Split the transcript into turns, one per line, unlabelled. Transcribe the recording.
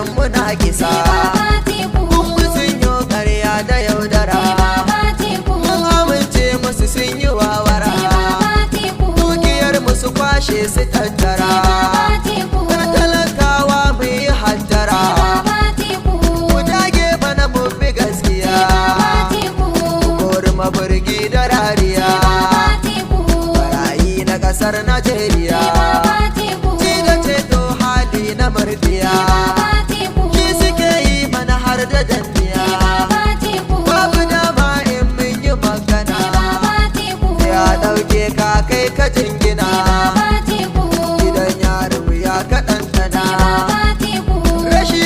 'Ya'yan muna kisa. Kun sun yi ƙarya da yaudara. Mun amince musu, sun yi wawara. Dukiyar mu su kwashe su tattara.